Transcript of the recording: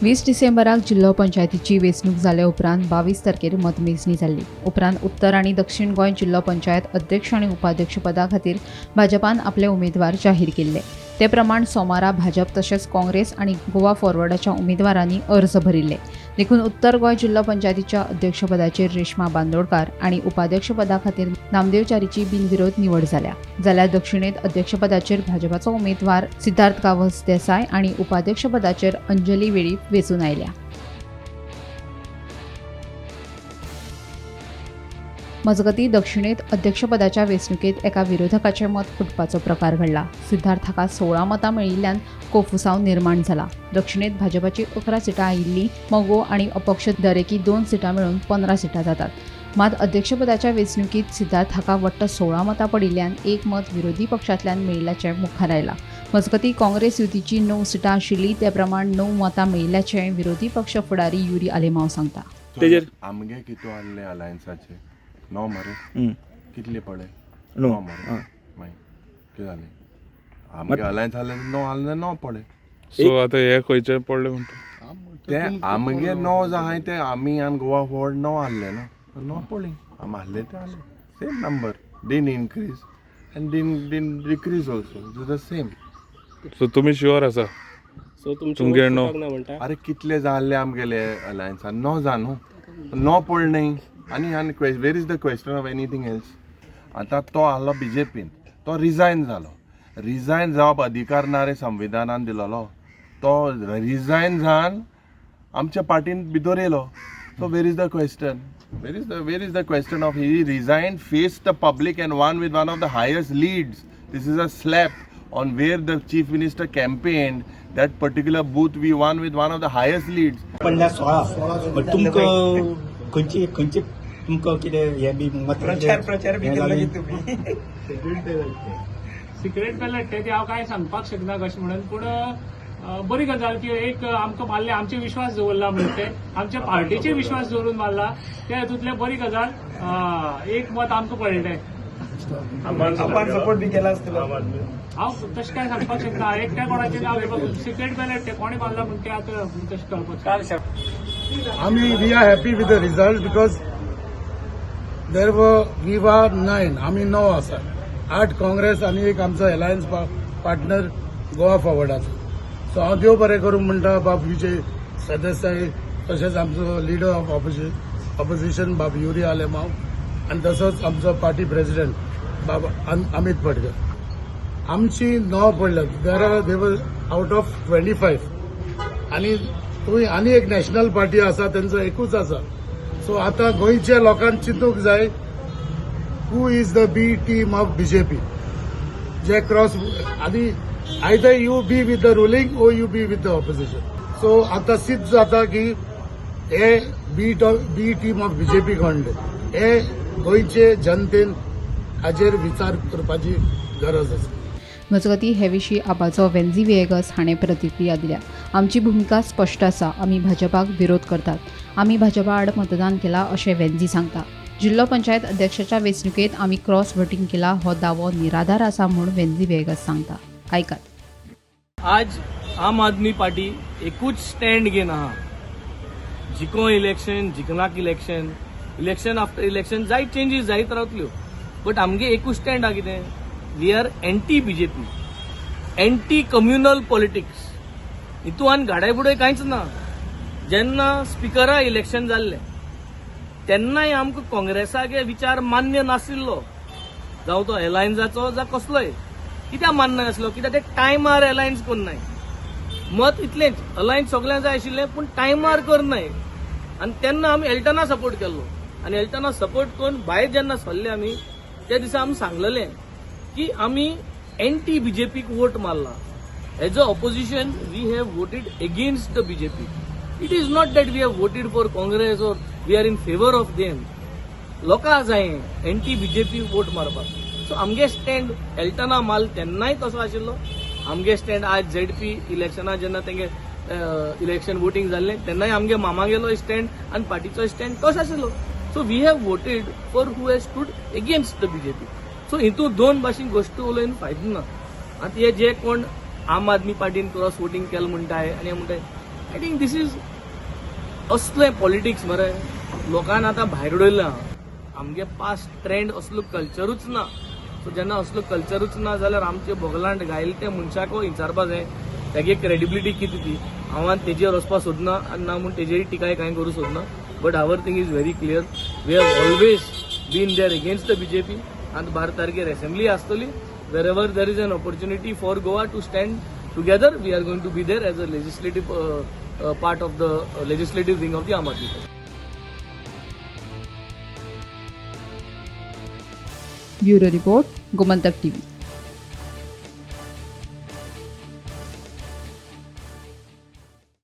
20 डिसेंबराक जिल्लो पंचायतीची वेंचणूक जाले उपरांत 22 तारखेर मतमेजणी जाल्ली. उपरांत उत्तर आनी दक्षिण गोंय जिल्लो पंचायत अध्यक्ष आनी उपाध्यक्ष पदा खातीर भाजपान आपले उमेदवार जाहीर केल्ले. ते प्रमाण सोमारा भाजप तशेंच काँग्रेस आनी गोवा फॉरवर्डाच्या उमेदवारांनी अर्ज भरिल्ले. देखून उत्तर गोंय जिल्लो पंचायतीच्या अध्यक्षपदाचेर रेश्मा बांदोडकार आनी उपाध्यक्षपदा खातीर नामदेव च्यारीची बिनविरोध निवड जाल्या, जाल्यार दक्षिणेत अध्यक्षपदाचेर भाजपाचो उमेदवार सिद्धार्थ गांवस देसाय आनी उपाध्यक्षपदाचेर अंजली वेळीप वेंचून आयल्या. मजगतीं, दक्षिणेत अध्यक्षपदाच्या वेंचणुकेत एका विरोधकाचें मत फुटपाचो प्रकार घडला. सिद्धार्थ हाका 16 मतां मेळिल्ल्यान कोफुसांव निर्माण जाला. दक्षिणेत भाजपाची 11 सिटां आयिल्लीं. मगो आनी अपक्ष दरेकी दोन सिटां मेळून 15 सिटां जातात. मात अध्यक्षपदाच्या वेंचणुकीत सिद्धार्थ हाका वट्ट 16 मतां पडिल्ल्यान एक मत विरोधी पक्षांतल्यान मेळिल्ल्याचें मुखार आयलां. मजगतीं, काँग्रेस युतीची णव सिटां आशिल्लीं. ते प्रमाण णव मतां मेळिल्ल्याचें विरोधी पक्ष फुडारी युरी आलेमाव सांगता. तेजेर आमगे कितू आहले अलायन्साचे? णव मरे? कितले पडले? णव. णव मरे. मागीर कितें जालें? आमगे अलायन्स आहले, णव आहले, णव पडले. सो आतां हे खंयचे पडले म्हणटा? ते आमगे णव जाय, ते आमी आनी गोवा फॉरवर्ड णव आहले न्हू, णव पडली. आमी आहले ते आहले, same number, didn't increase and didn't decrease also, it the same. So तुमी शुअर आसा? सो तुमचे तुमगे वोट णव. फुटोंक ना म्हणटा? अरे, कितले जाल्ले आमगेले अलायन्सान? णव जा न्हू, णव पडले न्ही. आनी आनी where is the question of anything else? आतां तो आहलो बीजेपीन, तो रिजायन जालो. रिजायन जावप अधिकार ना रे संविधानान दिलोलो. तो रिजायन जावन आमच्या पार्टीन भितर येयलो. So where is the question? Where is the question of he resign, face the public and won with one of the highest leads? This is a slap on where the chief minister campaigned. That particular booth we won with one of the highest leads. पडल्या 16. But तुमकां खंयची खंयची तुमकां कितें हें बी मत प्रचार प्रचार बी केल्लो की तुमी? सिक्रेट बॅलेट ते हांव कांय सांगपाक शकना कशें म्हणून. पूण बरी गजाल की एक आमकां मारले, आमचे विश्वास दवरला म्हणून, ते आमच्या पार्टीचेर विश्वास दवरून मारला. त्या हितूंतलें बरी गजाल, एक मत आमकां पडलें. आपण सपोर्ट बी केला आसतलो. हांव तशें कांय सांगपाक शकना. एकट्या कोणाचें नांव घेवपाक, सिक्रेट बॅलेट ते कोणें मारला म्हण ते आतां तशें कळपाक शकना. आमी, we are happy with the result because there were we were nine. आमी णव आसा, आठ काँग्रेस आनी एक आमचो अलायन्स पार्टनर गोवा फॉरवर्ड आसा. सो हांव देव बरें करूं म्हणटा बाब विजय सरदेसाय, तशेंच आमचो लिडर ऑफ ऑपोजिशन बाब युरी आलेमाव आनी तसोच आमचो पार्टी प्रेसिडेंट बाब अमित पटकर. आमची णव पडल्या. There are they were out of 25 आनी थंय आनी एक नॅशनल पार्टी आसा, तेंचो एकूच आसा. सो आतां गोंयच्या लोकांक चिंतूंक जाय, who is the B team of BJP J cross आनी either you be with the ruling or you be with the opposition. So आतां सिद्ध जाता की हे बी टीम ऑफ बीजेपी कोण ते, हे गोंयचे जनतेन हाजेर विचार करपाची गरज आसा. मजगतीं, हे विशीं आपाचो वेन्झी व्हिएगस हाणें प्रतिक्रिया दिल्या. आमची भुमिका स्पश्ट आसा. आमी भाजपाक विरोध करतात. आमी भाजपा आड मतदान केलां अशें वेन्झी सांगता. जिल्लो पंचायत अध्यक्षाच्या वेंचणुकेंत आमी क्रॉस वोटींग केला हो दावो निराधार आसा म्हूण वेन्झी व्हिएगस सांगता. आयकात. आज आम आदमी पार्टी एकूच स्टँड घेवन आहा. जिको इलेक्शन, जिखनाक इलेक्शन, इलेक्शन आफ्टर इलेक्शन जायत चेंजीस जायत रावतल्यो, बट आमगे एकूच स्टँड आहा. कितें? We are anti BJP, anti communal politics. हितून घाडाय बुडाय कांयच ना. जेन्ना स्पिकरा इलेक्शन जाल्लें तेन्नाय आमकां काँग्रेसागे विचार मान्य नाशिल्लो, जावं तो एलायन्साचो जावं कसलोय. कित्याक मान्य नासलो? कित्याक ते टायमार अलायन्स करनाय. मत इतलेंच, अलायन्स सगल्यांक जाय आशिल्लें, पूण टायमार करनाय. आनी तेन्ना आमी एल्टना सपोर्ट केल्लो आनी एल्टना सपोर्ट करून भायर जेन्ना सरले आमी, त्या दिसा आमी सांगलेलें की आमी एंटी बीजेपीक वोट मारला. As a opposition, we have voted against the BJP. It is not that we have voted for Congress or we are in favour of them. लोकां जाय एंटी बीजेपी वोट मारपाक. सो आमगे stand एल्टना माल तेन्नाय तसो आशिल्लो. आमगे स्टँड आज झेडपी इलेक्शना जेन्ना तेंगे इलेक्शन वोटींग जाल्लें तेन्नाय आमगे मामागेलो स्टँड आनी पार्टीचो स्टँड तसो आशिल्लो. So we have voted for who has stood against the BJP. So हितून दोन भाशेन गोश्ट उलोवन फायदो ना. आतां हे जे कोण आम आदमी पार्टीन क्रॉस वोटींग केलें म्हणटाय आनी हे म्हणटाय I think this is असलें पॉलिटिक्स मरे लोकांक आतां भायर उडयलां. आमगे पास्ट ट्रेंड असलो कल्चरूच ना. सो जेन्ना असलो कल्चरूच ना जाल्यार आमचे बगलांट घायल त्या मनशाक विचारपा जाय तेगे क्रेडिबिलिटी कितें ती. हांव आनी तेजेर वचपा सोदना आनी ना म्हूण तेजेरय टिकाय कांय करूं सोदना, but our thing is very clear. We have always been there against the BJP. आनी 12 तारखेर एसेंब्ली आसतली, wherever there is an opportunity for Goa to stand together, we are going to be there as a legislative part of the legislative wing of the Aam Aadmi Party. Bureau report, Gomantak TV.